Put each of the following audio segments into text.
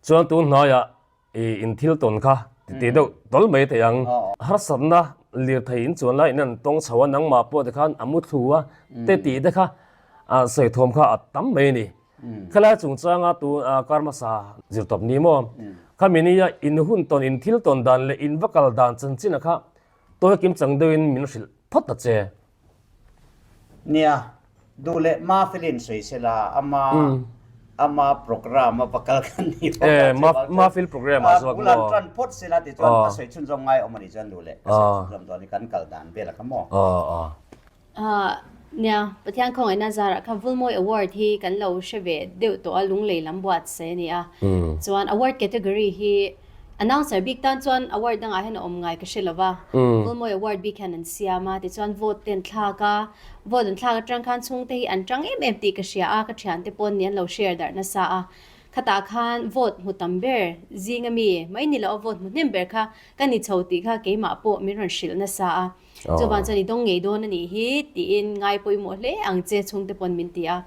Chuan tun hnaiah i in thil tawn kha ti deuh tawl mai thei ang. Harsatna lirthei in chuan lai in an tawng chho a, nangmah pawh tikhan a mu thlu a te tih te kha sawi thawm kha a tam mai a ni. Khelai chungchanga tun kar hmasa zir tawp ni maw? Khami nia in hun tawn in thil tawn dan leh in va kal dan chanchin kha tawi kim chang deuhin min hrilh phawt ta che. Nia, duh leh Mafilin sawi sela ama ama program a va kal kan ni bawk a, chuvang chuan Mafil program ah zawk maw? Bul an tan phawt sela tichuan ka sawi chhunzawm ngai awm a nih chuan duh leh ka sawi chhunzawm dawn i kan kal dan vel a kha maw? Nia, Pathian khawngaihna zarah kha Vulmawi Award hi kan lo hre ve deuh tawh a, Lunglei lam buatsaih a ni a. Chuan award category hi announcer bik tan chuan award dangah hian a awm ngai ka hre lo va, Vulmawi Award bik hian an siam a, tichuan vote te an thlak a, vote an thlak atang khan chhungte hi an tang em em tih ka hria a, ka thiante pawn nih an lo share darh nasa a. Khatah khan vote hmu tam ber zinga mi mai ni loh a vote hmu hnem ber kha ka ni chho tih kha keimah pawh min rawn hrilh nasa a. Chuvang chuan i dawng ngei dawn a nih hi tiin ngai pawimawh hle ang che chhungte pawn min ti a.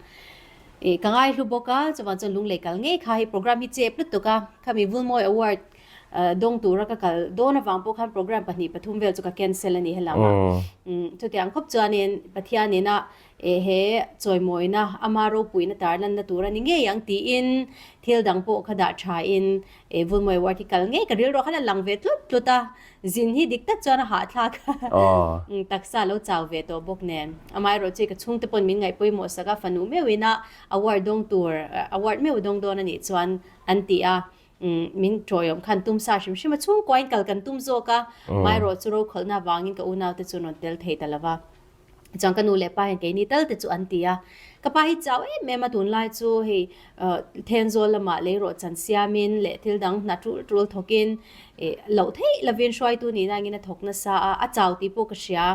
Ih ka ngai hlu bawk a, chuvang chuan lunglei kal ngei kha hei program hi chep lutuk a, khami Vulmawi Award dawng tura ka kal dawn avang pawh khan program pahnih pathum vel chu ka cancel a ni helam a. Chutiang khawp chuanin Pathianin a he chawimawina ama ropuina tarlanna tur a ni ngei ang tiin thil dang pawh kha dah thain Vulmawi Award hi kal ngei ka rilruah khan a lang ve tlut tlut a. Zin hi dik tak chuan a hahthlak a, taksa lo chau ve tawh bawk nen. Amaherawh chu ka chhungte pawn min ngaih pawimawh sak a, fanu meuhin a award dawng tur, award meuh dawng dawn a nih chuan an ti a, min tawiawm khan tum sa hrim hrim a, chhungkuain kal kan tum zawk a, amaherawh chu rokhawlhna avangin ka unaute chu rawn tel thei ta lo va. Chuan ka nu leh pa hian keini tal te chu an ti a, ka pa hi chau em em a tunlai chu hei Thenzawl lamah leirawh chan siamin leh thil dang hna tul tul thawkin ih loh theih lovin hruaitu nihna angin a thawk nasa a, a chau tih pawh ka hria.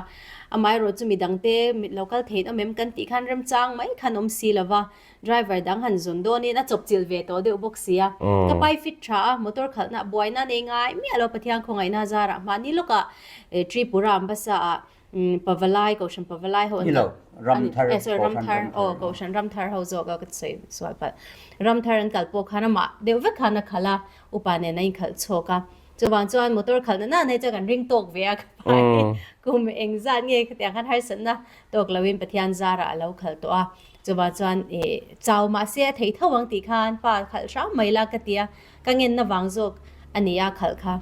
Amaherawh chu midangte lo kal theih awm em kan tih khan remchang mai khan awm si lova, driver dang han zun dawnin a chawpchilh ve tawh deuh bawk si a. Ka pai fit tha a, motor khalhna buaina nei ngai miah lo Pathian khawngaihna zarah hmahni lawkah Tripura Ambassa ah Pavalai, Kohhran Pavalai ho an Nilo, Ramthar, eh sorry, Kohhran Ramthar, aw Kohhran Ramthar ho zawk a ka sawi sual palh. Ramthar an kal pawh khan amah deuh vek khan a khalh a, upa nen a inkhalh chhawk a. Chuvang chuan motor khalhna nan hei chuan kan ring tawk ve a ka pa hi kum engzat nge khatiang khan harsatna tawk loin Pathian zarah a lo khalh tawh a. Chuvang chuan ih chau mahse a thei tho ang tih khan pa khalh hram mai la ka ti a. Ka ngenna vang zawk a ni a khalh kha.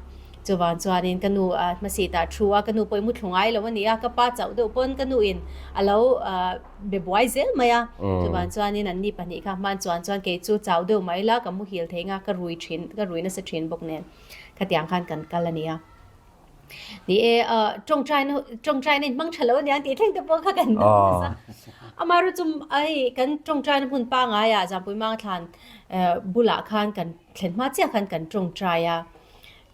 Chuvang chuanin ka nu a hmasi tah thu a, ka nu pawh i mu thlu ngai lo a ni a, ka pa chauh deuh pawn ka nu in a lo be buai zel mai a. Chuvang chuanin an ni pahnih kha hman chuan chuan kei chu chau deuh mai la, ka muhil thei nga, ka rui thin, ka rui nasa thin bawk nen khatiang khan kan kal a ni a. Ni e, tawngtaina tawngtaina in hmang tha lo aniang tih thleng te pawh kha kan dawng nasa. Amaherawh chu hei kan tawngtaina hmun pangaiah Zampui Mangthlan bulah khan kan thlen hma chiah khan kan tawngtai a.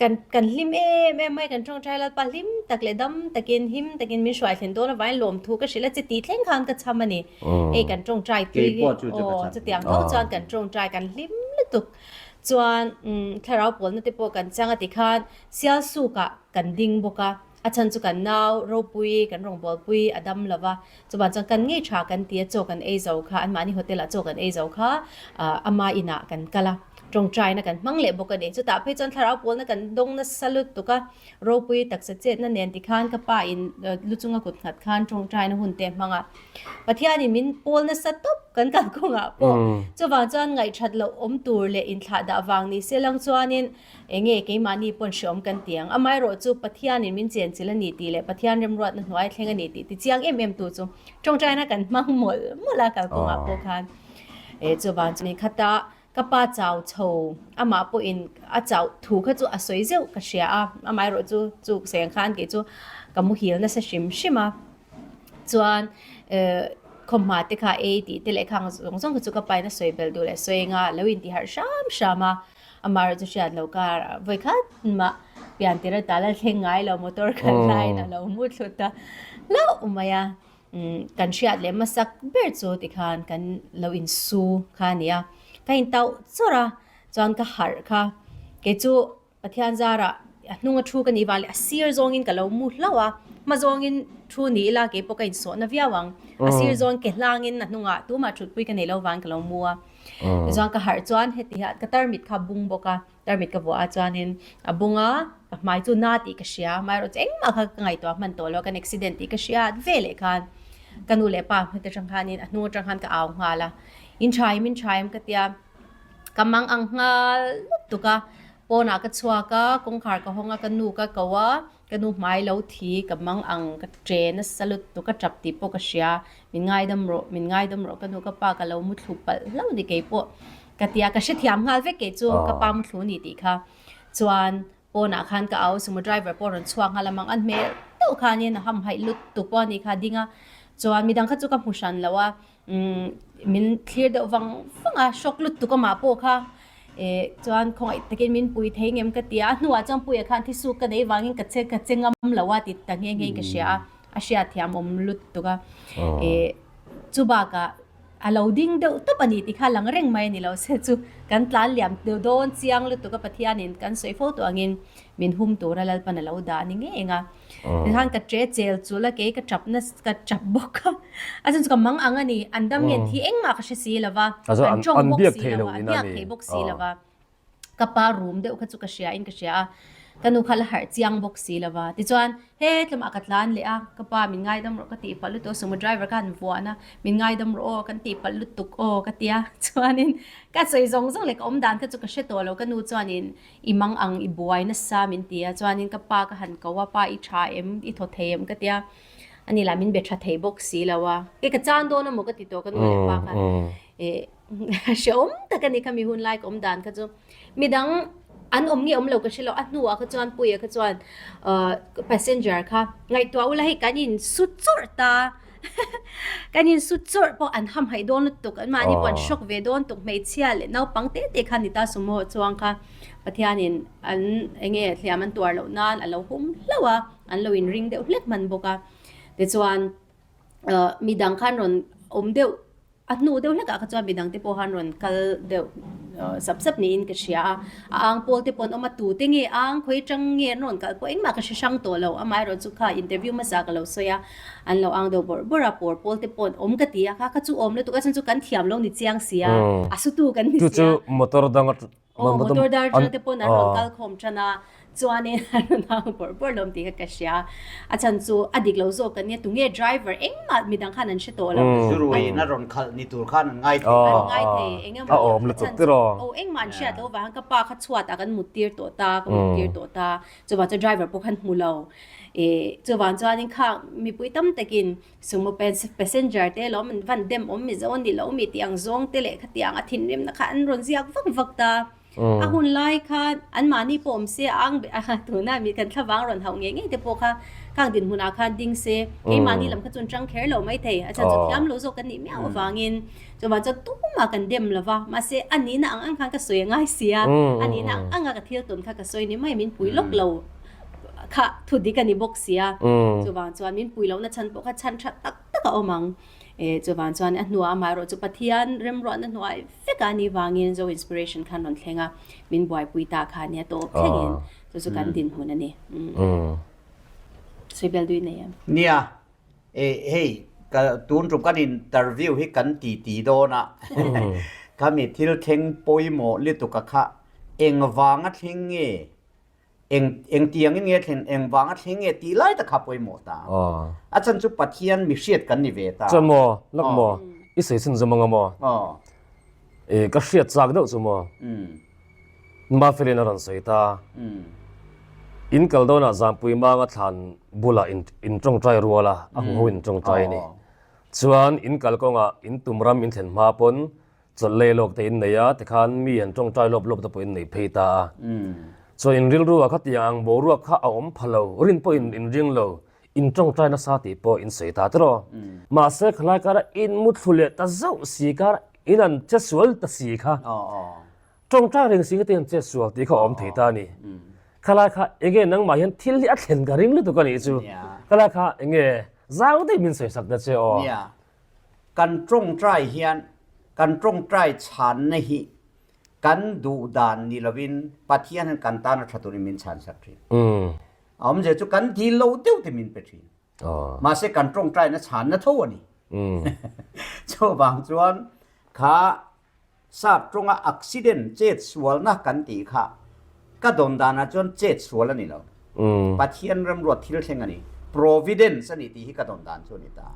Kan kan hlim em em mai kan tawngtai Lalpa hlim tak leh dam takin him takin min hruai thlen dawn avangin lawmthu ka hrilh a che tih thleng khan ka cham a ni. Hei kan tawngtai tui aw chutiang tho chuan kan tawngtai kan hlim lutuk chuan thlarau pawlna te pawh kan chang a tikhan Sialsukah kan ding bawk a, a chhan chu kan nau ropui, kan rawngbawlpui a dam lo va, chuvang chuan kan ngei tha kan ti a, chaw kan ei zo kha, anmahni hotel ah chaw kan ei zo kha ama inah kan kal a, tawngtaina kan hmang leh bawk a ni. Chutah phei chuan thlarau pawlna kan dawng nasa lutuk a, ropui taksa chetna nen tikhan ka pa in lu chunga kut nghat khan tawngtaina hun te a hmang a, Pathianin min pawl nasa tawp kan kalkawngah pawh chuvang chuan ngaihthat loh awm tur leh inthlahdah vang ni se lang chuanin Enge keimahni pawn hreawm kan ti ang. Amaherawh chu Pathianin min chenchilh a ni tih leh Pathian remruatna hnuai thleng a ni tih ti chiang em em tu chu tawngtaina kan hmang mawlh mawlh a kalkawngah pawh khan. E chuvang chuan khata ka pa chau chho amah pawhin a chauh thu kha chu a sawi zeuh ka hria a, amaherawh chu chu seng khan kei chu ka muhil nasa hrim hrim a. Chuan khawmhma te kha ei tih te leh khang zawng zawng kha chu ka pain a sawi belh duh leh sawi anga lo intiharh hram hram a. Amaherawh chu hriat lo kar vawikhat mah pian tir ata la thleng ngai lo motor khalh laiin a lo mu thlut a hlauh mai a. Kan hriat leh hmasak ber chu tikhan kan lo insu kha a ni a. Ka intauh chawrh a chuan ka harh kha kei chu Pathian zarah a hnunga thu ka nih vang leh a sir zawngin ka lo mu hlauh a, hma zawngin thu ni ila kei pawh ka insawhna viau ang. A sir zawng ke hlangin a hnungah tumah thutpui ka nei lo vang ka lo mu a. Tichuan ka harh chuan heti hian ka tarmit kha bung bawk a, tarmit ka vuah a chuanin a bung a, ka hmai chu na tih ka hria, amaherawhchu engmah kha ka ngaihtuah hman tawh lo a, kan accident tih ka hriat ve leh khan ka nu leh pa hmete atang khanin a hnung atang khan ka au nghal a, in tha em in tha em ka tia, ka mang ang nghal lutuk a, pawnah ka chhuak a, kawngkhar ka hawng a, ka nu ka ko a, Ka nu hmai lo thi, ka mang ang, ka che nasa lutuk, ka tap tih pawh ka hria, min ngaidam rawh, min ngaidam rawh ka nu ka pa ka lo muthlu palh hlauh ni kei pawh ka ti a, ka hrethiam nghal vek kei chu ka pa muthlu ni tih kha chuan pawnah khan ka au sumo driver pawh rawn chhuak nghal a mang an hmel deuh khanin a hamhaih lutuk pawh a ni kha ding a, chuan midang kha chu ka hmu hran lo a. Min thlir deuh vang vang a, shock lutuk amah pawh kha eh chuan khawngaih takin min pui thei ngem ka ti a, a hnuah chuan Puia khan thisuk ka nei vangin ka che ka che ngam lo a ti ta nghe nghe in ka hria a, a hriat thiam awm lutuk a eh chu bakah a lo ding deuh tawp a ni tih kha lang reng mai a ni lo se chu kan tlan liam deuh dawn chiang lutuk a Pathianin kan sawi fo tawh angin min hum tura Lalpan a lo dah a ni ngei ang a. Tikhan ka ṭe chel chul a, kei ka ṭap na ka ṭap bawk a. A chhan chu ka mang ang a ni, an dam ngen thi engmah ka hre si lo va, an ṭawng bawk si lo va, an biak thei bawk si lo va. Ka pa rum deuh kha chu ka hria in ka hria a, ka nu kha la harh chiang bawk si lo va. Tichuan, he tlawmah ka tlan leh a, ka pa min ngaidam rawh ka tih palh lutuk a, sumo driver khan vuan a, min ngaidam rawh aw, kan tih palh lutuk aw ka ti a. Chuanin ka sawi zawng zawng leh ka awm dan kha chu ka hre tawh lo, ka nu chuanin I mang ang i buai nasa min ti a, chuanin ka pa ka han ko a, pa i tha em, i thaw thei em ka ti a, ani lah min be tha thei bawk si lo a, kei ka chan dawn a maw ka ti tawh ka nu leh pa khan eh hrehawm tak a ni kha mi hun lai ka awm dan kha chu midang an awm nge awm lo ka hre lo, a hnuah kha chuan Puia kha chuan passenger kha ngaihtuah ula hei kan in su chawrh ta. Kan in su chawrh pawh an hamhaih dawn lutuk, anmahni pawh an shock ve dawn tuk, hmeichhia leh naupang te te kha ni ta sumo chuang kha Pathianin an eng nge hliam an tuar loh nan a lo hum hlauh a, an lo in ring deuh hlek hman bawk a. Tichuan midang khan rawn awm deuh A hnu deuh hlekah kha chuan midang te pawh han rawn kal deuh sap sap niin ka hria a, a ang pawl te pawh an awm a, tute nge ang khawi atang nge an rawn kal pawh engmah ka hre hrang tawh lo, amaherawh chu kha interview hmasa ka lo sawi a, an lo ang deuh bawrh bawrh a, pawr pawl te pawh an awm ka ti a, kha kha chu awm lutuk a chhan chu kan thiam lo ni chiang sia, a sutu kan ni sia. Chu chu motor dang Aw, motor dar ṭang te pawn an rawn kal khawm ṭan a, chuanin an rawn hang bawrh bawrh lawm tih kha ka hria. A chhan chu a dik lo zawk kan nia, tunge driver engmah midang khan an hre tawh lo. Zuruiin a rawn khalh ni tur khan an ngai thei. An ngai thei, eng emaw a chhan chu aw engmah an hriat loh avang ka pa kha chhuatah kan mut tir tawh ta, ka mut tir tawh ta, chuvang chuan driver pawh khan hmu lo. Ih chuvang chuanin khang mipui tam takin Sumo passenger te lawm an van dem awm mizo ni lo mi tih ang zawng te leh khatiang a thinrimna kha an rawn ziak vak vak ta. A hun lai kha anmahni pawh awm se a ang tuna mi kan thlavang rawn hauh ngei ngei te pawh kha khang dinhmunah khan ding se keimahni lam kha chu an tang kher lo mai thei. A chhan chu thiam lo zawk kan nih miau avangin chuvang chuan tumah kan dem lo va mahse a nihna ang ang khan ka sawi a ngai sia a nihna ang anga ka thil tawn kha ka sawi ni mai min pui lawk lo. kha thu dik a ni bawk sia chuvang chuan min pui lohna chhan pawh kha chhan tha tak tak a awm ang e chuvang chuan a hnuah amaherawh chu Pathian remruahna hnuai vek a ni vangin Zo Inspiration khan rawn thleng a min buaipui ta kha nia tawp thlengin chu chu kan dinhmun a ni Suibel dui nei em? Nia e hei ka tun tum kan interview hi kan ti ti dawn a khami thil thleng pawimawh lutuk a kha engvanga thleng nge Eng engtiangin nge thlen, eng vanga thleng nge tih lai tak kha pawimawh ta. A chhan chu Pathian mi hriat kan ni ve ta. Chuan maw, lak maw, i sawi chhun zawm anga maw? E, ka hriat chak deuh chu maw? Mafelin a rawn sawi ta. In kal dawnah Zampui Manga thlan bulah in in tawngtai rual a, a huho in tawngtai a ni. Chuan in kal kawngah in tum ram in thlen hma pawn Chawlh lei lawk te in nei a, tikhan mi an tawngtai lawp lawp te pawh in nei phei ta a. Chuan in rilru ah khatiang ang boruak kha a awm pha lo, rin pawh in in ring lo, in tawngtai nasa tih pawh in sawi ta tiraw. Mahse khalai kara in muthlu leh ta zauh si kar in an che sual ta si kha. Tawngtai reng si khatiang an che sual tih kha a awm thei ta a ni. Khalai kha enge nangmah hian thil hi a thlen ka ring lutuk a nih chu. Khalai kha enge zau daih min sawi sak ta che aw. Kan tawngtai hian kan tawngtai chhanna hi kan duh dan ni lovin Pathian hian kan tan a tha turin min chhan sak thin. A awmzia chu kan dil lo deuh te min pe thin. Mahse kan tawngtaina chhanna tho a ni. Chuvang chuan kha. Sap tawnga accident chet sualna kan tih kha ka dawn danah chuan chet sual a ni lo. Pathian remruat thil thleng a ni. Providence a ni tih hi ka dawn dan chu a ni ta.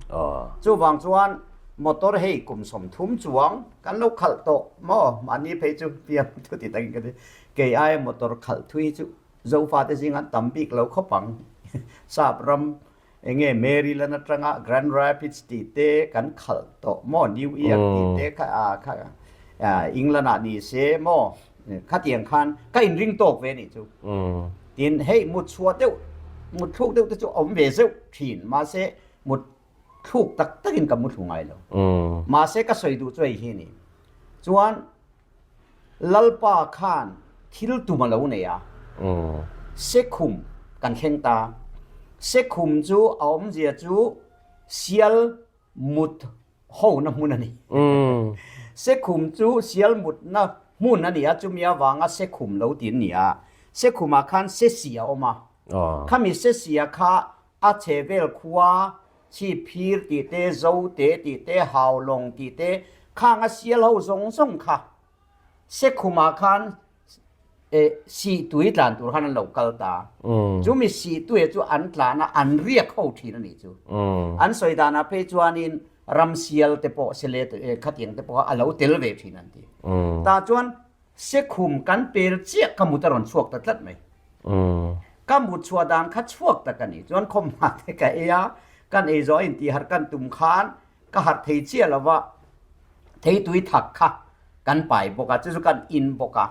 Chuvang chuan motor hei kum 30 chuang kan lo khalh tawh maw? Mahni phei chu fiam thu ti takin ka ti. Kei aia motor khalh thui chu Zofate zinga an tam bik lo khawp ang. Sap ram Enge Maryland atanga Grand Rapids tih te kan khalh tawh maw, New York tih te kha kha England ah ni se maw, khatiang khan ka inring tawk ve nih chu. Tin hei mut chhuah deuh, mut thluk deuh te chu awm ve zeuh thin, mahse mut thluk tak takin ka mu thlu ngai lo. Mahse ka sawi duh chu hei hi a ni. Chuan Lalpa khan thil tum a lo nei a, Sekhum kan thleng ta. Sekhum chu a awmzia chu sial mut hona hmun a ni. Sekhum chu sial mutna hmun a ni a, chumi avanga Sekhum lo ti an ni a. Sekhumah khan Sesi a awm a, khami Sesia kha a chhevel khua Chhipphir tih te, Zote tih te, Haulawng tih te, khang a sial ho zawng zawng kha Sekhumah khan sihtui tlan tur khan an lo kal ta. Chumi sihtuia chu an tlan a, an riak ho thin a nih chu. An sawi danah phei chuanin ramsial te pawh sele khatiang te pawh kha a lo tel ve thin an ti. Tah chuan Sekhum kan pel chiah ka mut a rawn chhuak ta tlat mai. Ka mut chhuah dan kha chhuak tak a ni. Chuan khawmhma te ka ei a, kan ei zawh a intih harh kan tum khan ka harh thei chiah lo va, theitui thak kha kan pai bawk a, chu chu kan in bawk a.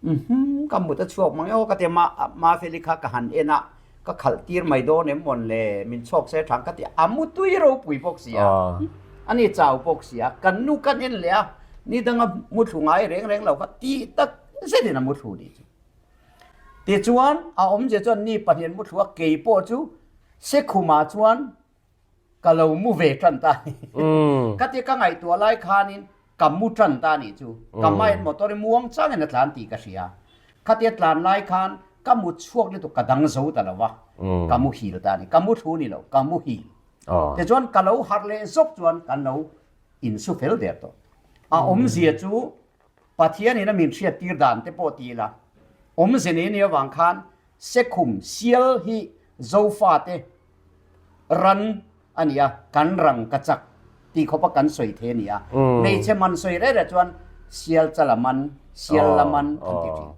Umm ka mut a chhuak mang e aw ka ti a, Mafeli kha ka han en a, Ka khalh tir mai dawn em mawn le, min chhawk se thang ka ti a, mu tui ropui bawk si a, a ni chau bawk si a, kan nu kan en leh a, ni danga mu thlu ngai reng reng lo kha tih tak zetin a mu thlu nih chu. Tichuan a awmzia chuan ni pahnihin mu thlu a, kei pawh chu Sekhumah chuan ka lo mu ve tan ta a ni. Ka ti ka ngaihtuah lai khanin ka mu tan ta a nih chu. Ka hmain motor i muang changin a tlan tih ka hria. Khatia tlan lai khan ka mut chhuak lutuk ka dang zo ta lo va, ka mu hil ta a ni. Ka mu thu ni lo, ka mu hil. Tichuan ka lo harh leh zawk chuan kan lo insu fel der tawh. A awmzia chu Pathianin a min hriattir dan te pawh ti ila, awmze nei nia vang khan Sekhum sial hi Zofate ran a ni a, kan rang ka chak tih khawpa kan sawi thei a ni a. Hmeichhe man sawi reh reh chuan sial chala man, sial la man kan ti thin.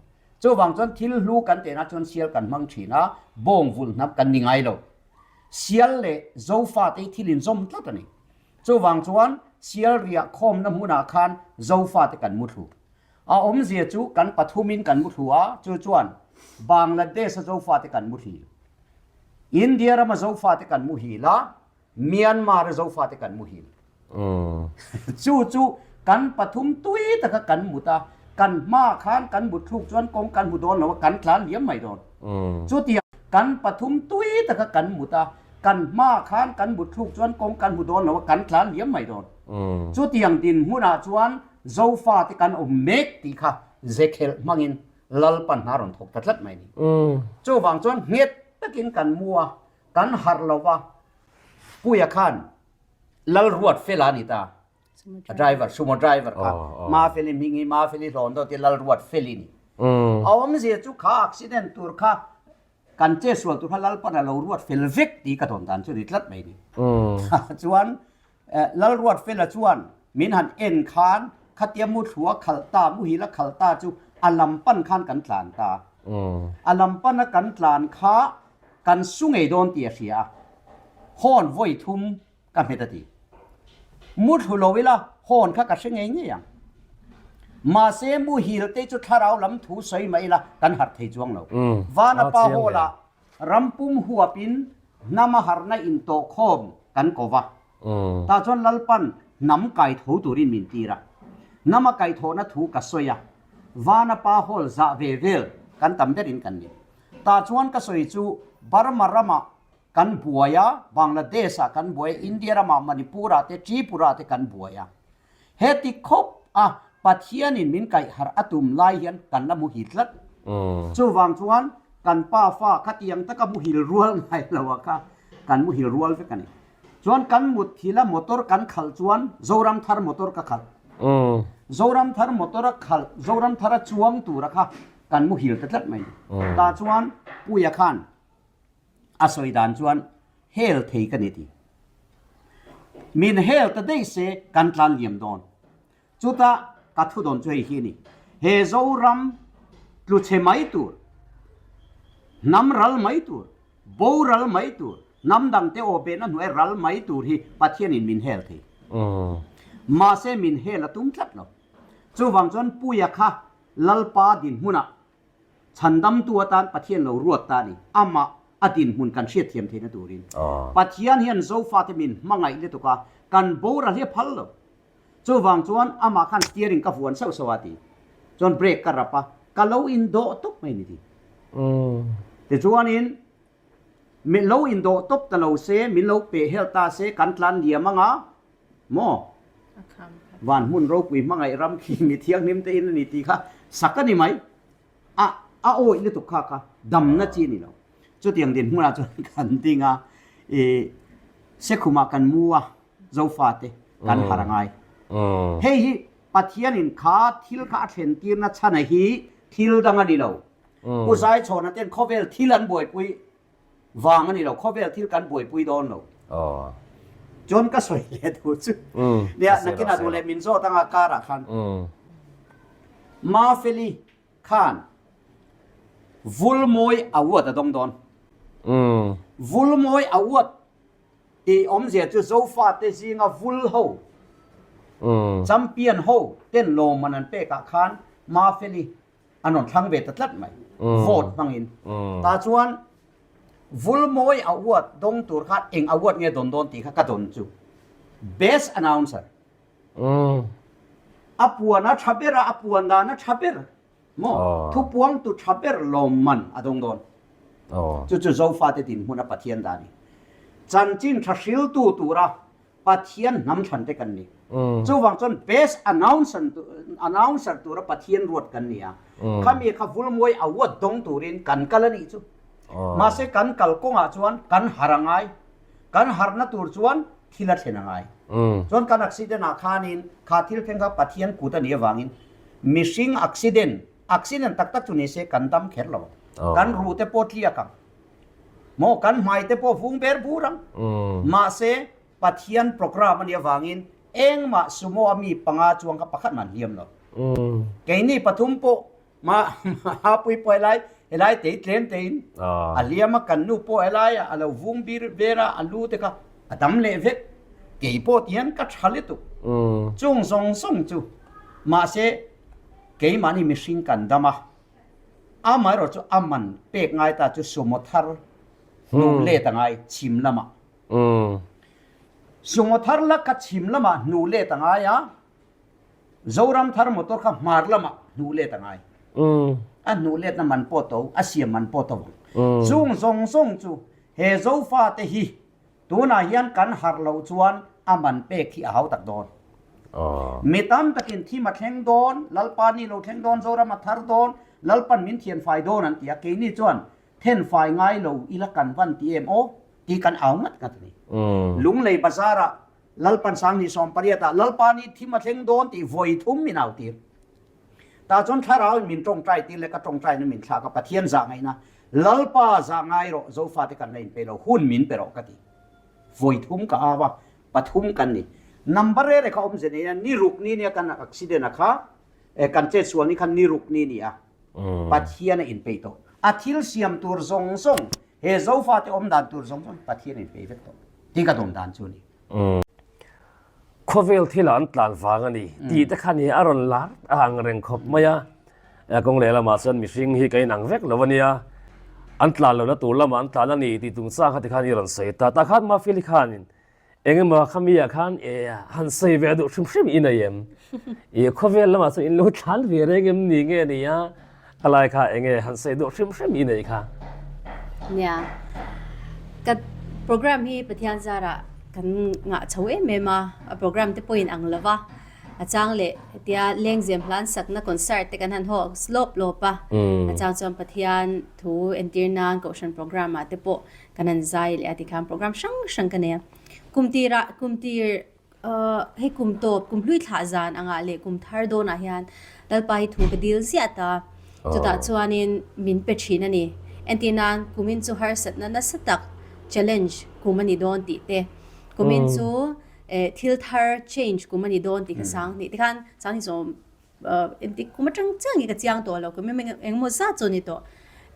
Chuvang chuan thil hlu kan tehna chuan sial kan hmang thin a, bawng vulh hnap kan ni ngai lo. Sial leh Zofate hi thil inzawm tlat a ni. Chuvang chuan sial riah khawmna hmunah khan Zofate kan mu thlu. A awmzia chu kan pathumin kan mu thlu a, chu chuan Bangladesh-a Zofate kan mu hil. India rama Zofate kan mu hil a, Myanmar-a Zofate kan mu hil. Chu chu kan pathum tui taka kan mut a, kan hma khan kan mut thluk chuan kawng kan hmu dawn lo a, kan tlan liam mai dawn. Chutiang kan pathum tui taka kan mut a, kan hma khan kan mut thluk chuan kawng kan hmu dawn lo a, kan tlan liam mai dawn. Chutiang dinhmunah chuan Zofate kan awm mek tih kha zekhelh hmangin Lalpan hna rawn thawk ta tlat mai a ni. Chuvang chuan nghet takin kan mu a, kan harh lo va, Puia khan Lalruat Fela a ni ta, a driver, sumo driver kha, Mafeli hming hi Mafeli hlawn dawt hi Lalruat Feli a ni. A awmzia chu kha accident tur kha Kan che sual tur kha Lalpan a lo ruat fel vek tih ka dawn dan chu ni tlat mai ni. Chuan Lalruat fela chuan min han en khan khatia mu thlua khalh ta, muhil a khalh ta chu a lam pan khan kan tlan ta. A lam pana kan tlan kha kan su ngei dawn tih a hria a. Hawn vawi thum Ka hmet a ti. Mu thlu lo ila hawn kha ka hre ngei ngei ang. Mahse muhil te chu thlarau lam thu sawi mah ila kan harh thei chuang lo. Vanapa Hall ah rampum huapin hnama harhna intawhkhawm kan ko va. Tah chuan Lalpan hnam kai tho turin min tir a. Hnama kaihthawhna thu ka sawi a. Vanapa Hall zah ve vel kan tam berin kan ni. Tah chuan ka sawi chu Burma ramah Kan buai a, Bangladesh ah kan buai a, India ramah Manipur ah te, Tripura ah te kan buai a. Heti khawp a Pathian in min kaih harh a tum lai hian kan la muhil tlat. Chuvang chuan kan pa fa khatiang taka muhil rual ngai lo a kha kan muhil rual vek a ni. Chuan kan mut thil a motor kan khalh chuan Zoram thar motor ka khalh. Zoramthar motor a khalh, Zoramthar a chuang tura kha kan muhil ta tlat mai ni. Tah chuan Puia khan a sawi dan chuan hel thei ka ni ti. Min hel ta daih se kan tlan liam dawn. Chutah ka thu dawn chu hei hi a ni. He Zoram tlu chhe mai tur, hnam ral mai tur, boral mai tur, hnam dangte aw behna hnuai ral mai tur hi Pathianin min hel thei. Mahse min hel a tum tlat lo. Chuvang chuan Puia kha Lalpa dinhmunah Chhandamtu atan Pathian lo ruat ta a ni. Amah a dinhmun kan hriatthiam theihna turin. Pathian hian Zofate min hmangaih lutuk a, kan boral hi a phal lo. Chuvang chuan amah khan steering ka vuan sauh sauh a ti. Chuan brake ka rap a, ka lo indawh tawp mai ni ti. Tichuanin min lo indawh tawp ta lo se, min lo peh helh ta se, kan tlan liam anga maw? Van hmun ropui hmangaih ram khi mi thianghlim te in a ni tih kha sak a ni mai. A a awih lutuk kha kha damna chi a ni lo. Chutiang dinhmunah chuan kan ding a, ih Sekhumah kan mu a. Zofate kan har a ngai. Hei hi Pathianin kha thil kha a thlen tirna chhana hi thil dang a ni lo. Pu Zaichhawna ten khawvel thil an buaipui vang a ni lo, khawvel thil kan buaipui dawn lo. Chuan ka sawi leh tur chu nia nakinah duh leh min zawt anga karah khan Mafeli khan Vulmawi Award a dawng dawn. Vulmawi Award Tih awmzia chu Zofate zinga vul ho, champion ho ten lawmman an pekah khan Mafeli an rawn thlang ve ta tlat mai, vote hmangin. Tah chuan Vulmawi award dawng tur khan eng award nge dawn dawn tih kha ka dawn chu Best Announcer. A puan a tha ber a, a puan dan a tha ber. Maw? Thupuangtu tha ber lawmman a dawng dawn. Chu chu Zofate dinhmun a Pathian dah a ni. Chanchin tha hriltu tura Pathian hnam thlan te kan ni. Chuvang chuan best announcer tura Pathian ruat kan ni a. Khami kha Vulmawi award dawng turin kan kal a nih chu. Mahse kan kal kawngah chuan kan har a ngai. Kan harna tur chuan thil a thlen a ngai. Chuan kan accident ah khanin kha thil thleng kha Pathian kut a nih avangin Mihring accident, accident tak tak chu ni se kan dam kher lo. Kan ruh te pawh tliak ang. Maw kan hmai te pawh vung ber bur ang. Mahse Pathian program a nih avangin engmah sumo a mi panga chuang kha pakhat mah an hliam lo. Keini pathum pawh ma hapui pawh helai helai tei tlem tein a hliam a kan nu pawh helai a lo vung bir ber a a lu te kha a dam leh vek. Kei pawh tihian ka tha lutuk. Chung zawng zawng chu Mahse, keimahni mihring kan dam a, amaherawh chu a man pek ngai ta chu sumo thar hnuh let a ngai chhim lamah. Sumo thar la kha chhim lamah hnuh let a ngai a, Zoram thar motor kha hmar lamah hnuh let a ngai. A hnuh letna man pawh to, a siam man pawh to vang. Chung zawng zawng chu he Zofate hi Tunah hian kan harh loh chuan a man pek hi a hau tak dawn. Mi tam takin thim a thleng dawn, Lalpa ni lo thleng dawn, Zoram a thar dawn, Lalpan min thian fai dawn an ti a, keini chuan then fai ngai lo ila kan van ti em aw tih kan au ngat ngat a ni. Lunglei bazarah Lalpan Sanghnih 18 ah Lalpa ni thim a thleng dawn tih vawi thum min au tir. Tah chuan thlarau in min tawngtai tir leh ka tawngtaina min thlak a, Pathian zah ngaihna, Lalpa zah ngai rawh, Zofate kan la inpe lo, hun min pe rawh ka ti. Vawi thum ka au a, pathum kan ni. Number rere kha awmze nei a, ni ruk ni nia kan accident a kha, kan chetsual ni kha ni ruk ni ni a, Pathian a inpeih tawh. A thil siam tur zawng zawng, he Zofate awm dan tur zawng zawng Pathian a inpeih vek tawh. Tih ka dawn dan chu a ni. Khawvel thila an tlan vang a ni tih te khan hi a rawn lar a ang reng khawp mai a. Kawng leh lamah chuan mihring hi ka inang vek lo a nia, an tlan lohna tur lamah an tlan a ni tih chungchang kha tikhan i rawn sawi ta. Tah khan Mafeli khanin eng emaw khami ah khan han sawi ve duh hrim hrim i nei em? I khawvel lamah chuan in lo tlan ve reng em ni nge nia? A lai kha enge han sawi duh hrim hrim i nei kha? Nia, ka program hi Pathian zarah kan ngah chho em em a, a program te pawhin ang lo va, a chang leh hetia lengzem hlan sakna concert te kan han haw lawp lawp a, a chang chuan Pathian thu entir nan kohhran program ah te pawh kan han zai leh a tikhan program hrang hrang ka nei a, kum tirah kum tir. Hei kum tawp, kum hlui thlah zan angah leh kum thar dawnah hian Lalpa hi thu ka dil ziah ta. Chutah chuanin min pe thin a ni. Entir nan kumin chu harsatna nasa tak, challenge, kum a ni dawn tih te, kumin chu thil thar, change, kum a ni dawn tih kha sang hnih tikhan sang hnih zawm Engtik kum atang chiah nge ka chiang tawh lo, kum engemaw zat chu a ni tawh.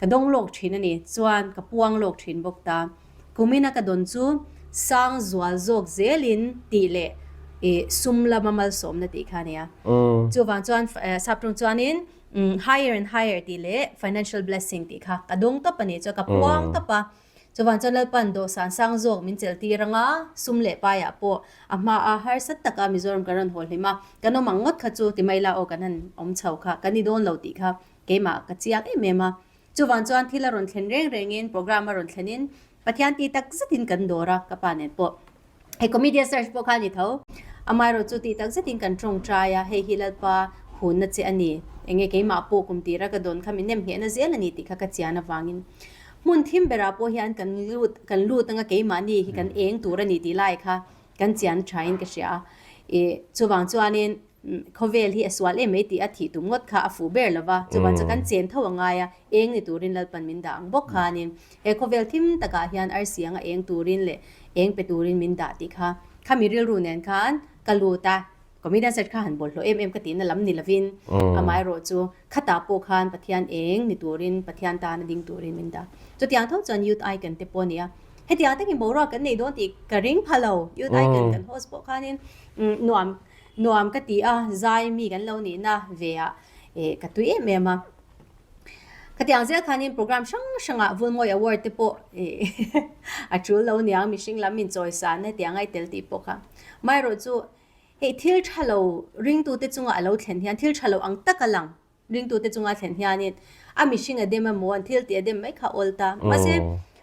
Ka dawng lawk thin a ni, chuan ka puang lawk thin bawk ta. Kumina ka dawn chu sang zual zawk zelin tih leh ih sum lama malsawmna tih kha a ni a. Chuvang chuan saptawng chuanin higher and higher tih leh financial blessing tih kha ka dawng tawp a ni, chuan ka puang tawp a. Chuvang chuan Lalpan dawhsan sang zawk min chelh tir anga sum leh paiah pawh a hmaa harsa taka Mizoram kan rawn haw hlim a, kan awm ang ngawt kha chu ti mai la aw kan han awm chho kha kan ni dawn lo tih kha keimah ka chiang em em a. Chuvang chuan thil a rawn thlen reng rengin program a rawn thlenin Pathian ti tak zetin kan dawr a ka pa nen pawh. Hei comedian search pawh kha a ni tho. Amaherawh chu tih tak zetin kan tawngtai a, hei hi Lalpa hunna che a ni. Enge keimah pawh kum tira ka dawn kha min nem nghehna zel a ni tih kha ka chian avangin hmun thim berah pawh hian kan lut kan lut anga keimahni hi kan eng tur a ni tih lai kha kan chian thain ka hria a. Ih chuvang chuanin Khawvel hi a sual em mai tih a thih tum ngawt kha a fuh ber lova, chuvang chu kan chen tho a ngai a, eng ni turin Lalpan min dah ang bawk khanin he khawvel thim takah hian arsi anga eng turin leh eng pe turin min dah tih kha khami rilru nen khan ka lut a, comedian search kha han bawlhhlawh em em ka tihna lam ni lovin amaherawh chu khatah pawh khan Pathian eng ni turin Pathian tana ding turin min dah. Chutiang tho chuan Youth Icon te pawh a ni a, hetiang takin boruak kan nei dawn tih ka ring pha lo, Youth Icon kan host pawh khanin nuam Nuam ka ti a, zai mi kan lo nihna ve ah eh ka tui em em a. Khatiang zel khanin program hrang hrangah Vulmawi Award te pawh eh a tul lo niang mihring lam min chawisan hetiang a i tel tih pawh kha. Amaherawh chu hei thil tha lo ringtute chunga a lo thlen hian thil tha lo ang taka lang Ringtute chunga thlen hianin a mihring a dem emaw, an thil tih a dem mai kha a awl ta. Mahse,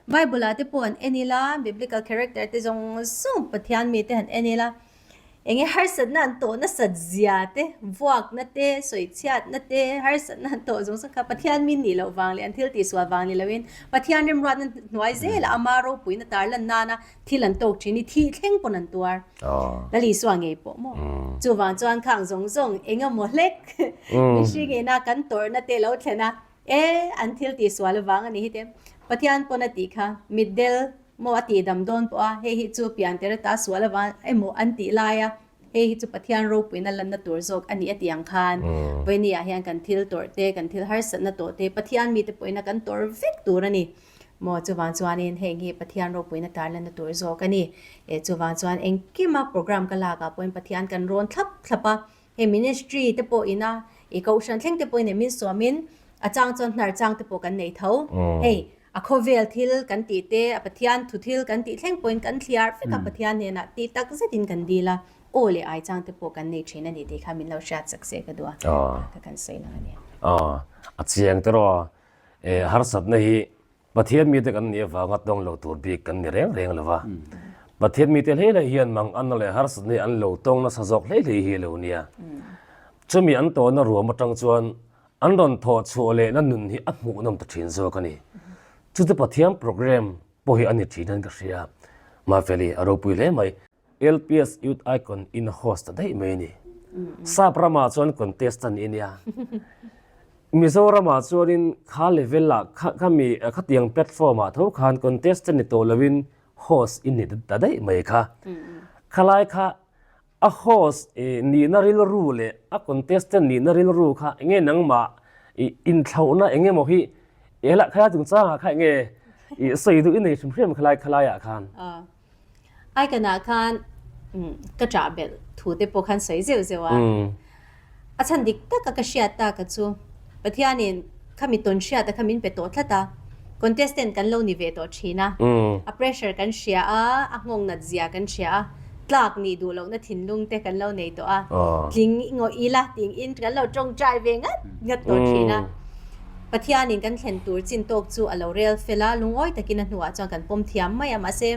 Bible-ah te pawh han en ila, biblical character te zawng zawng Pathian mite han en ila, eng nge harsatna an tawh nasat zia te, vuakna te, sawichhiatna te, harsatna an tawh zawng zawng kha Pathian mi nih loh vang leh an thil tihsual vang ni loin Pathian remruatna hnuai zela ama ropuina tarlan nana thil an tawk thin hi thih thleng pawn an tuar. Lal Isua ngei pawh maw? Chuvang chuan khang zawng zawng eng emaw hlek mihring ina kan tawrhna te lo thlen a, e an thil tihsual avang a ni hi te. Pathian pawn a tih kha, mitdel maw a tihdam dawn pawh a, hei hi chu piantir ata sual avang emaw an tih lai a, hei hi chu Pathian ropuina lanna tur zawk a ni a tih ang khan vawinia hian kan thil tawrh te, kan thil harsatna tawh te Pathian mite pawhina kan tawrh vek tur a ni. Maw chuvang chuanin heng hi Pathian ropuina tarlanna tur zawk a ni. E chuvang chuan engkima program ka lakah pawhin Pathian kan rawn thlap thlap a, hei ministry te pawh ina i kohhran thleng te pawhin min sawmin a chang chuan hnar chang te pawh kan nei tho. Hei a khawvel thil kan tih te, a Pathian thu thil kan tih thleng pawhin kan thliar vek a Pathian hnenah tih tak zetin kan dil a, aw leh ai chang te pawh kan nei thin a ni tih kha min lo hriat chak se ka duh a, ka kan sawi lang a ni. Aw, a chiang tiraw a. E harsatna hi Pathian mite kan nih avanga tawng lo tur bik kan ni reng reng lo va. Pathian mite hlei hlei hian manganna leh harsatna hi an lo tawng nasa zawk hlei hlei hi a lo nia. Chumi an tawhna ruam atang chuan an rawn thawh chhuah lehna nun hi a hmuhnawm ta thin zawk a ni. Chu chu Pathian program pawh hi a ni thin hian ka hria. Mafeli a ropui hle mai. LPS Youth Icon in host ta daih mai a ni. Sap ramah chuan contestant i nia. Mizoramah chuanin kha level ah khami khatiang platform ah tho khan contestant ni tawh loin host i ni ta daih mai kha. Khalai kha a host nihna rilru leh a contestant nihna rilru kha enge nangmah inthlauhna eng emaw hi ela khalai chungchangah kha enge i sawi duh i nei hrim hrim khalai khalaiah khan. Aikanah khan ka ṭah belh thu te pawh khan sawi zeuh zeuh a. A chhan dik taka ka hriat tak a chu Pathianin khami tawn hriat a kha min pe tawh tlat a, contestant kan lo ni ve tawh ṭhin a, a pressure kan hria a, a nghawng nat zia kan hria a, tlak nih duh lohna thinlung te kan lo nei tawh a, tling ngawih ila ting in kan lo ṭawngṭai ve ngat ngat tawh ṭhin a. Pathianin kan thlen tur chin tawk chu a lo rel fel a, lungawi takin a hnuah chuan kan pawm thiam mai a, mahse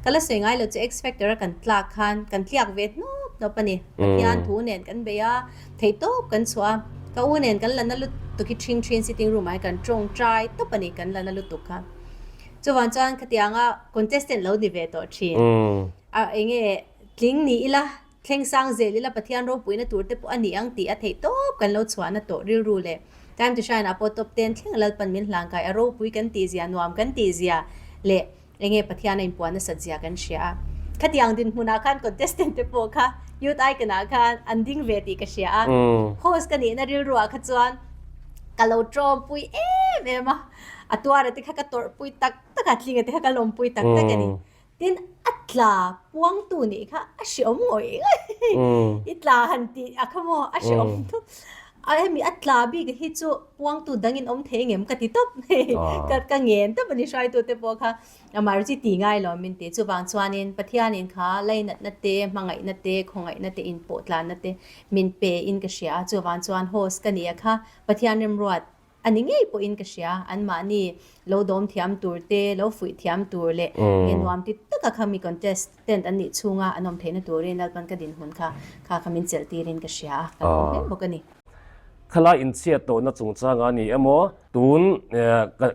ka la sawi ngai lo chu X-Factor a kan tlak khan kan tliak ve hnawp hnawp a ni. Pathian thu nen kan bei a, theihtawp kan chhuah a, ka u nen kan la na lutuk hi ṭhing ṭhin sitting room ah hian kan ṭawngṭai tawp a ni, kan la na lutuk kha. Chuvang chuan khatianga contestant lo ni ve tawh ṭhin a enge tling ni ila. Thleng sang zel ila Pathian ropuina tur te pawh a ni ang tih a theih tawp kan lo chhuahna tawh rilru leh Time to Shine ah pawh top ten thleng Lalpan min hlangkai a ropui kan tih zia nuam kan tih zia leh enge Pathian a inpuan nasat zia kan hria a. Khatiang dinhmunah khan contestant te pawh kha Youth Icon ah khan an ding ve tih ka hria a. Host ka nihna rilru ah kha chuan ka lo tawmpui em em a, a tuara te kha ka tawrhpui tak tak a, tlinga te kha ka lawmpui tak tak a ni. Tin, a tla puangtu nih kha a hreawm ngawih ngawih. I tla han tih a kha maw a hreawm tawp. A hemi a tla bik hi chu puangtu dangin awm thei ngem ka ti tawp. Ka ka ngen tawp a ni hruaitute pawh kha amah chi ti ngai lo min ti. Chuvang chuanin Pathianin kha lainatna te, hmangaihna te, khawngaihna te, inpawhtlanna te min pe in ka hria a. Chuvang chuan host ka nia kha Pathian remruat A ni ngei pawhin ka hria, anmahni lo dawm thiam tur te, lo fuih thiam tur leh nge nuam ti taka kha mi contestant an nih chhunga an awm theihna turin Lalpan ka dinhmun kha kha kha min chelh tirin ka hria a, ka lawm hle bawk a ni. Khalai inchhiat tawhna chungchang a ni emaw, tun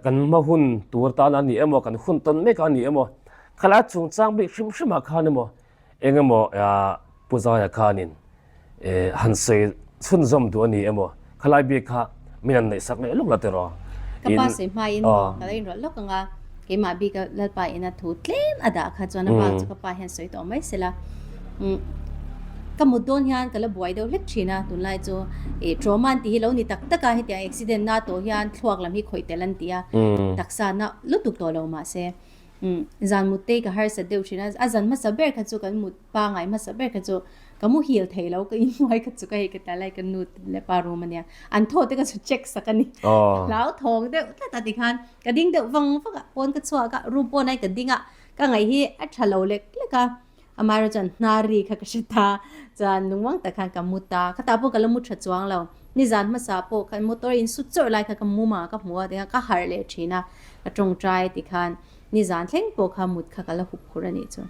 kan hma hun tur tan a ni emaw, kan hun tawn mek a ni emaw, khalai chungchang bik hrim hrimah khan emaw Eng emaw Pu Zaia khanin han sawi chhunzawm duh a ni emaw khalai bik kha min han neihsak leh lawk la tiraw? Ka pa sawi hmain ka lo inrawlh lawk ang a, keimah bika Lalpa ina thu tlem a dah kha chuan a bak chu ka pa hian sawi tawh mai sela. Ka mut dawn hian ka la buai deuh hlek thin a, tunlai chu trauma an tih hi lo ni tak tak a, hetiang accident na tawh hian thluak lam hi khawih tel an ti a, taksa na lutuk tawh lo mahse. Umm zan mut te ka harsat deuh thin a, a zan hmasa ber kha chu kan mut pangai hmasa ber kha chu ka muhil thei lo ka inhnuai kha chu ka hei ka ta lai ka nu leh pa room ania an thaw te kha chu check sak a ni hlauthawng deuh tlat a tikhan ka ding deuh vang vang a pawn ka chhuak a room pawn ai ka ding a ka ngaih hi a tha lo lek lek a amaherawh chuan hnar ri kha ka hre ta chuan lungmuang tak khan ka mu ta khatah pawh ka la mu tha chuang lo nizan hmasa pawh khan motor in su chawrh lai kha ka mum a ka hmu a tikhan ka harh leh thin a ka tawngtai tikhan nizan thleng pawh kha mut kha ka la hup khur a nih chu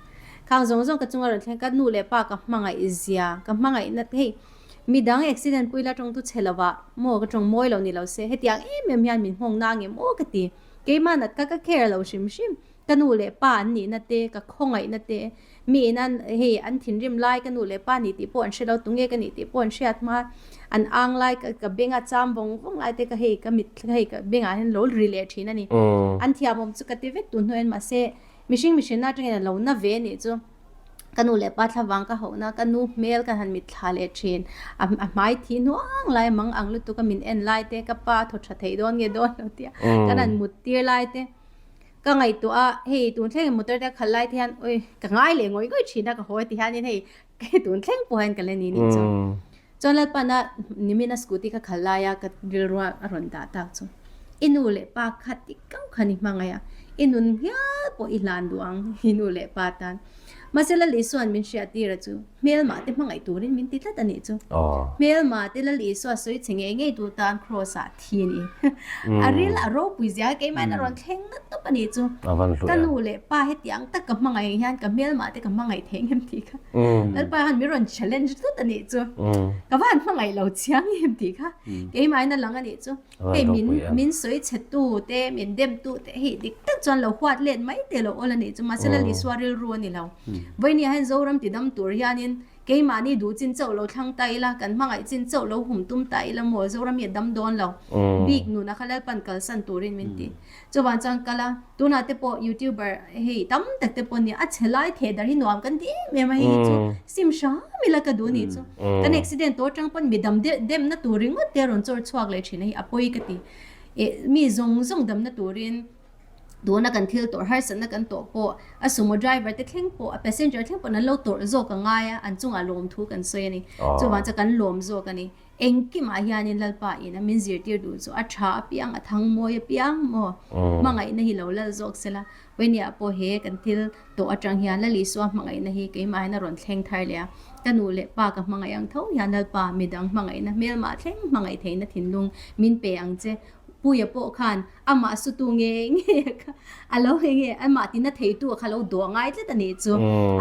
khang zawng zawng ka chunga rawn thleng ka nu leh pa ka hmangaih zia ka hmangaihna hei midang accident pui la tawng tu chhe lovah maw ka tawng mawi lo ni lo se hetiang em em hian min nghawng na ngem aw ka ti keimah nat kha ka care lo hrim hrim. Ka nu leh pa an nihna te, ka khawngaihna te, mi in an hei an thinrim lai ka nu leh pa nih tih pawh an hre lo, tunge ka nih tih pawh an hriat hma, an ang lai ka ka benga cham vawng vawng lai te ka hei ka mit hei ka bengah hian lo ri leh thin a ni. An thiamawm chu ka ti vek tun hnuaiin mahse mihring mihrinna atangin a lo na ve a nih chu. Ka nu leh pa thlavang ka hauhna, ka nu hmel ka han mit thla leh thin, a a hmai thi hnuang lai mang ang lutuk a min en lai te, ka pa thaw tha theih dawn nge dawn lo tia kan han mut tir lai te. Ka ngaihtuah a, hei tun thleng motor te a khalh lai te hian oi ka ngai leh ngawih ngawih thin a ka haw ti hianin hei hei tun thleng pawh hian ka la ni nih chu. Chuan Lalpana nimin a scooty ka khalh lai a ka rilru a rawn dah tak chu i nu leh pa kha ti kau khan i hmangaih a, i nun hial pawh i hlan duh ang i nu leh pa tan. Mahse Lal Isua'n min hriat tir a chu hmelmah te hmangaih turin min ti tlat a nih chu. Hmelmah te Lal Isua sawi chhe ngei ngei tu tan Kraws ah thi a ni. A ril a ropui zia keimahin a rawn thleng ngat tawp a nih chu. Ka nu leh pa hetiang tak ka hmangaih ang hian ka hmelmah te ka hmangaih thei ngem tih kha. Lalpa hian min rawn challenge tlat a nih chu. Ka va han hmangaih lo chiang em tih kha keimahin a lang a nih chu. Hei min min sawi chhe tu te min dem tu te hi dik tak chuan lo huat let mai te lo awl a nih chu mahse Lal Isua rilru a ni lo. Vawinia hian Zoram ti dam tur hianin Keimahni duh chin chauh lo thlang ta ila, kan hmangaih chin chauh lo hum tum ta ila maw Zoram hi a dam dawn lo. Bik nuna kha Lalpan kalsan turin min ti. Chuvang chuan kal a, tunah te pawh YouTuber hei tam tak te pawh nia a chhe lai theh dar hi nuam kan ti em em a, hei hi chu sim hram ila ka duh nih chu. Kan accident tawh atang pawn mi dam demna tur ringawt te a rawn chawr chhuak leh thin a hi a pawi ka ti. Eh mi zawng zawng damna turin. Tuna kan thil tawrh harsatna kan tawh pawh a sumo driver te thleng pawh a passenger thleng pawh an lo tawrh zawk a ngai a, an chungah lawm thu kan sawi a ni. Chuvang chuan kan lawm zawk a ni. Engkimah hianin Lalpa in a min zirtir duh chu a tha apiang, a thang mawi apiang maw hmangaihna hi lo lal zawk sela. Vawinia pawh he kan thil tawh atang hian Lal Isua hmangaihna hi keimah hian a rawn thleng thar leh a. Ka nu leh pa ka hmangaih ang tho hian Lalpa midang hmangaihna hmelmah thleng hmangaih theihna thinlung min pe ang che. Puia pawh khan amah sutu nge nge kha a lo nge nge amah tina theitu kha lo dawh ngai tlat a nih chu.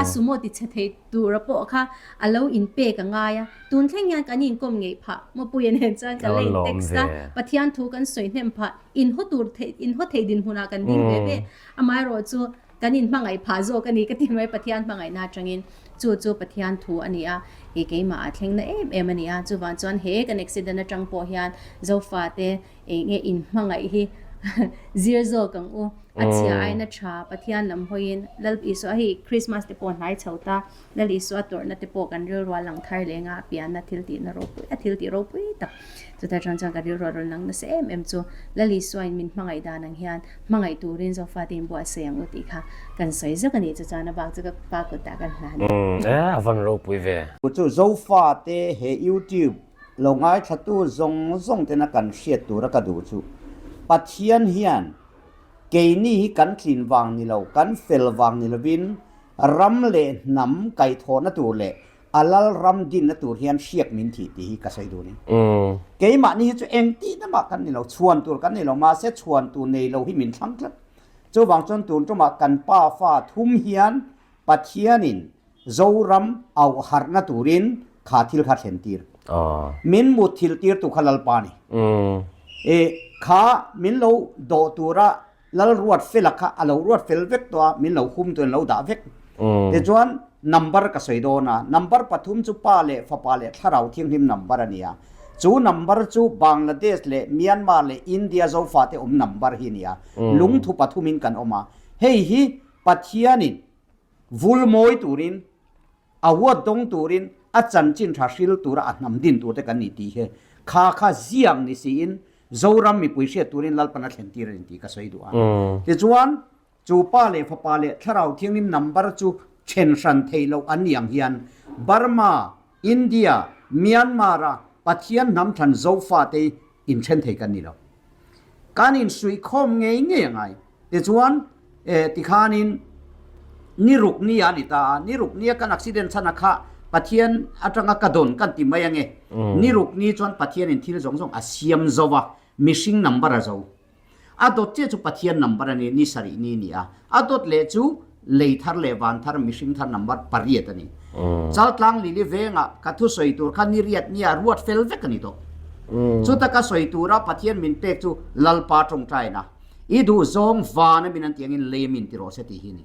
A sumo ti chhe thei tura pawh kha a lo inpek a ngai a. Tun thleng hian kan inkawm ngeih phah maw Puia nen chuan ka la in text a, Pathian thu kan sawi hnem phah, inhaw tur theih inhaw thei dinhmunah kan ding ve ve. Amaherawhchu kan inhmangaih phah zawk a ni ka ti mai Pathian hmangaihna atangin. Chu chu Pathian thu a ni a, i keimah ah thleng na em em a ni a. Chuvang chuan he kan accident atang pawh hian Zofate eng nge inhmangaih hi zir zawk ang u. A chhia aina tha Pathian lam hawiin Lal Isua hei Christmas te pawh hnai chho ta, Lal Isua tawrhna te pawh kan rilrual lang thar leng a, a pianna thil tihna ropui, a thil tih ropui tak. Chutah chuan chuan ka rilrual rawn lang nasa em em chu Lal Isuain min hmangaih dan ang hian hmangaih turin Zofate in buatsaih ang u tih kha kan sawi zuk a ni. Chu chuan a bak chu ka pa kutah kan hlan a. E, a van ropui ve. Chu Zofate he YouTube lo ngaithlatu zawng zawng tena kan hriat tura ka duh chu Pathian hian keini hi kan tlin vang ni lo, kan fel vang ni lovin ram leh hnam kaihthawhna tur leh a lal ram dinna tur hian hriak min thih tih hi ka sawi dun in. Keimahni hi chu eng tihna mah kan ni lo, chhuan tur kan ni lo, mahse chhuan tur nei lo hi min thlang tlat. Chuvang chuan tun tumah kan pa fa thum hian Pathianin Zoram auh harhna turin kha thil kha thlen tir. Min mut thil tir tu kha Lalpa ni. E kha min lo dawh tura Lal ruat fela kha a lo ruat fel vek tawh a, min lo hum tuin lo dah vek. Tichuan number ka sawi dawn a, number pathum chu Pa leh Fapa leh Thlarau Thianghlim number a ni a. Chu number chu Bangladesh leh Myanmar leh India Zofate awm number hi a ni a. Lungthu pathumin kan awm a. Hei hi Pathianin vul mawi turin, award dawng turin, a chanchin tha hril tura a hnam din turte kan ni tih hi kha kha ziak ni siin Zoram mipui hriat turin Lalpan a thlen tir a ni tih ka sawi duh a. Tichuan, chu Pa leh Fapa leh Thlarau Thianghlim number chu then hran theih loh an ni ang hian Burma, India, Myanmar-a Pathian hnam thlan Zofate inthen thei kan ni lo. Kan insuihkhawm ngei ngei a ngai. Tichuan, eh, tikhanin ni ruk ni a ni ta a, ni ruk nia kan accident chhan a kha Pathian atanga ka dawn kan ti mai ange. Ni ruk ni chuan Pathianin thil zawng zawng a siam zo va, mihring number a zo. A dawt chiah chu Pathian number a ni, ni sarih ni ni a. A dawt leh chu lei thar leh van thar, mihring thar number pariat a ni. Chaltlang Lili vengah ka thusawi tur kha ni riat nia ruat fel vek a ni tawh. Chuta ka sawi tura Pathian min pek chu Lalpa tawngtaina. I duh zawng van a min an tih angin lei a min ti rawh se tih hi a ni.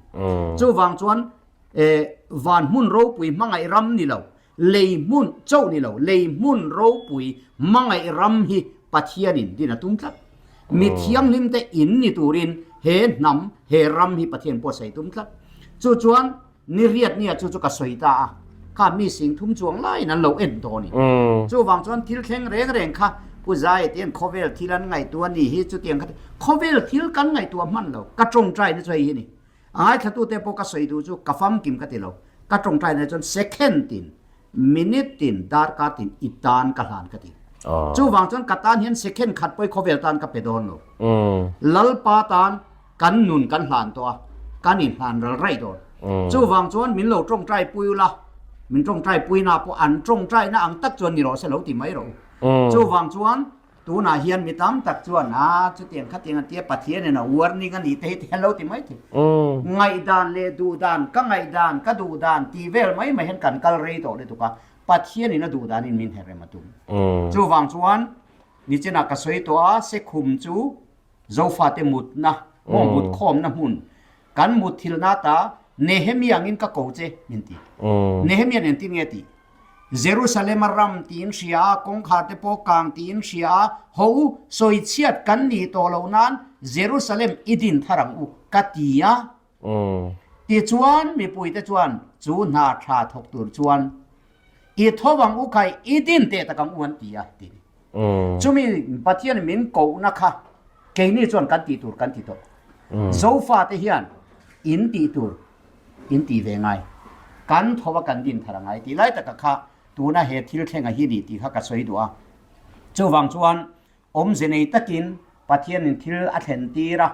Chuvang chuan van hmun ropui hmangaih ram ni lo, lei hmun chauh ni lo, lei hmun ropui hmangaih ram hi Pathianin din a tum tlat. Mi thianghlim te in ni turin he hnam, he ram hi Pathian pawh sawi tum tlat. Chu chuan Ni riat nia chu chu ka sawi ta a, kha mi sing thum chuang laiin an lo en dawn i. Chuvang chuan thil thleng reng reng kha Pu Zaia te hian khawvel thil an ngaihtuah a ni hi chutiang kha khawvel thil kan ngaihtuah hman lo, ka tawngtaina chu hei hi a ni. A ngaithlatute pawh ka sawi duh chu ka famkim ka ti lo, ka tawngtaina chuan second tin, minute tin, darkar tin i tan ka hlan ka ti. Chuvang chuan ka tan hian second khat pawh i khawvel tan ka pe dawn lo. Lalpa tan Kan nun kan hlan tawh a, kan inhlan ral raih dawn. Chuvang chuan min lo tawngtai pui ula, min tawngtai puina pawh an tawngtaina ang tak chuan ni rawh se lo ti mai rawh u. Chuvang chuan tunah hian mi tam tak chuan a chutiang khatiang an tia Pathianin a warning a ni te hi te hian lo ti mai thei. Ngaihdan leh duhdan, ka ngaihdan, ka duhdan tih vel mai mai hian kan kal rei tawh lutuk a, Pathianin a duhdanin min herh rem a tum. Chuvang chuan nichinah ka sawi tawh a, Sekhum chu Zofate mutna, maw mut khawmna hmun, kan mut thilna ta Nehemia angin ka ko che, min ti. Nehemia nen tin nge tih? Jerusalem a ram tiin hria a, kawngkhar te pawh kang tiin hria a, ho u, sawichhiat kan nih tawh loh nan Jerusalem i din thar ang u, ka ti a. Tichuan mipuite chuan chu hna tha thawk tur chuan i tho ang u khai, i din teh tak ang u an ti a, ti. Chumi Pathian min kohna kha keini chuan kan tih tur kan ti tawh. Zofate hian in tih tur in tih ve ngai. Kan tho a kan din thar a ngai tih lai taka kha tuna he thil thlenga hi ni tih kha ka sawi duh a. Chuvang chuan awmze nei takin Pathianin thil a thlen tir a,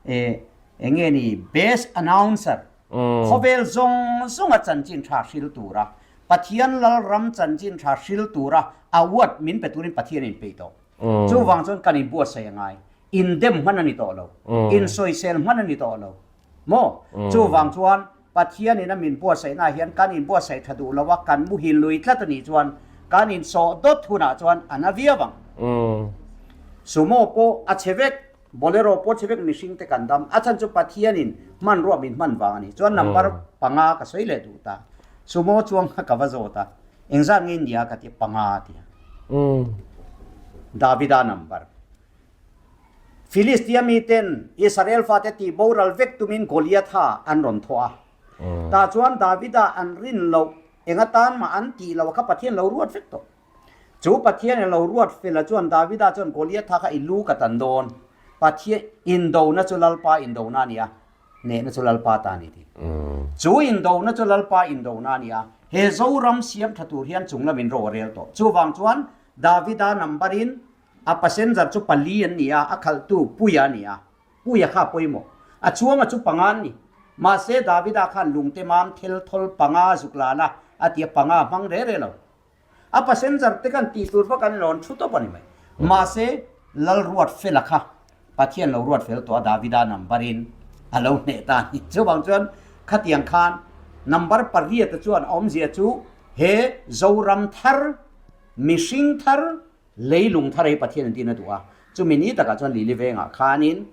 e enge ni best announcer khawvel zawng zawnga chanchin tha hril tura Pathian Lalram chanchin tha hril tura award min pe turin Pathian in peih tawh. Chuvang chuan kan inbuatsaih a ngai. Indem hman a ni tawh lo. Insawisel hman a ni tawh lo. Maw? Chuvang chuan Pathianin a min buatsaihnaah hian kan inbuatsaih tha duh lo a, kan muhil lui tlat a nih chuan kan insawh dawt hunah chuan a na viau ang. Sumo pawh a chhe vek, Bolero pawh a chhe vek mihring te kan dam. A chhan chu Pathianin hmanrua min hman vang a ni. Chuan number panga ka sawi leh duh ta. Sumo chuang kha ka va zawt a, engzat nge nia ka ti a, panga a ti a. Davida number. Filistia miten Israel fate tih boral vek tumin Goliatha an rawn thawh a. Tah chuan Davida an rin loh, eng atan mah an tih loh kha Pathian lo ruat vek tawh. Chu Pathian lo ruat fel a chuan Davida chuan Goliatha kha i lu ka tan dawn. Pathian indona chu Lalpa indona a ni a, hnehna chu Lalpa ta a ni tih. Chu indona chu Lalpa indona a ni a, he Zoram siam tha tur hian chung lamin ro a rel tawh. Chuvang chuan Davida number in a passenger chu pali an ni a, a khalhtu Puia a ni a. Puia kha a pawimawh. A chuanga chu panga an ni. Mahse Davida khan lungte mam thel thawl panga a zuk lan a, a ti a, panga a hmang re re lo. A passenger te khan tih tur vak an lawn thu tawp a ni mai. Mahse, Lal ruat fela kha Pathian lo ruat fel tawh a Davida number in a lo hneh ta a ni. Chuvang chuan khatiang khan number pariat a chuan a awmzia chu he Zoram thar, mihring thar, leilung thar hi Pathian an tin a duh a. Chumi ni takah chuan Lili vengah khanin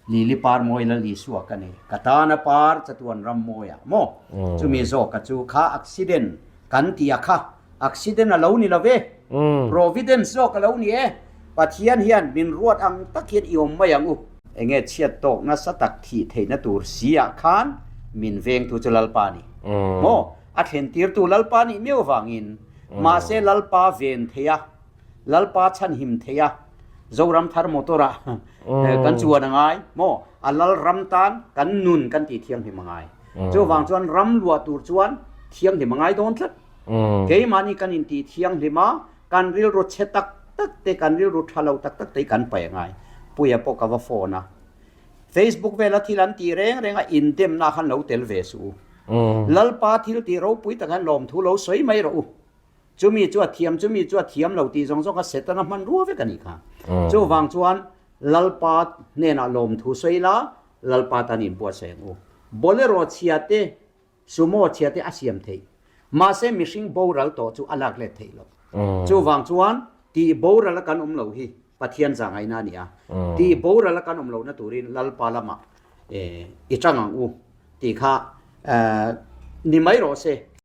Lili par mawi Lal Isua ka nei, ka tana par chatuan ram mawiah maw? Chumi zawka chu kha accident kan ti a kha, accident a lo ni lo ve, providence zawk a lo ni e, Pathian hian min ruat ang tak hian i awm mai ang u. Enge chhiat tawk nasa tak thih theihna tur si ah khan min vengtu chu Lalpa a ni maw? A thlentirtu Lalpa nih miau vangin mahse Lalpa ven thei a, Lalpa chhanhim thei a, Zoram thar motor ah kan chuan a ngai maw? A lal ram tan kan nun kan tih thianghlim a ngai. Chuvang chuan ram luah tur chuan thianghlim a ngai dawn tlat. Keimahni kan intih thianghlim a, kan rilru chhe tak tak te, kan rilru tha lo tak tak te hi kan paih a ngai. Puia pawh ka va phone a, Facebook vela thil an tih reng reng a, indemna khan lo tel ve suh u. Lalpa thil tih ropui tak hian lawmthu lo sawi mai rawh u. Chumi chu a thiam, chumi chu a thiam lo tih zawng zawng kha Setana hmanrua vek a nih kha. Chuvang chuan Lalpa hnenah lawmthu sawi la, Lalpa tan inbuatsaih ang u. Bolero chhia te, Sumo chhia te a siam theih. Mahse mihring boral tawh chu a lak let theih lo. Chuvang chuan tih boral a kan awm lo hi Pathian zahngaihna a ni a. Tih boral a kan awm lohna turin Lalpa lamah i tang ang u tih kha ni mai rawh se.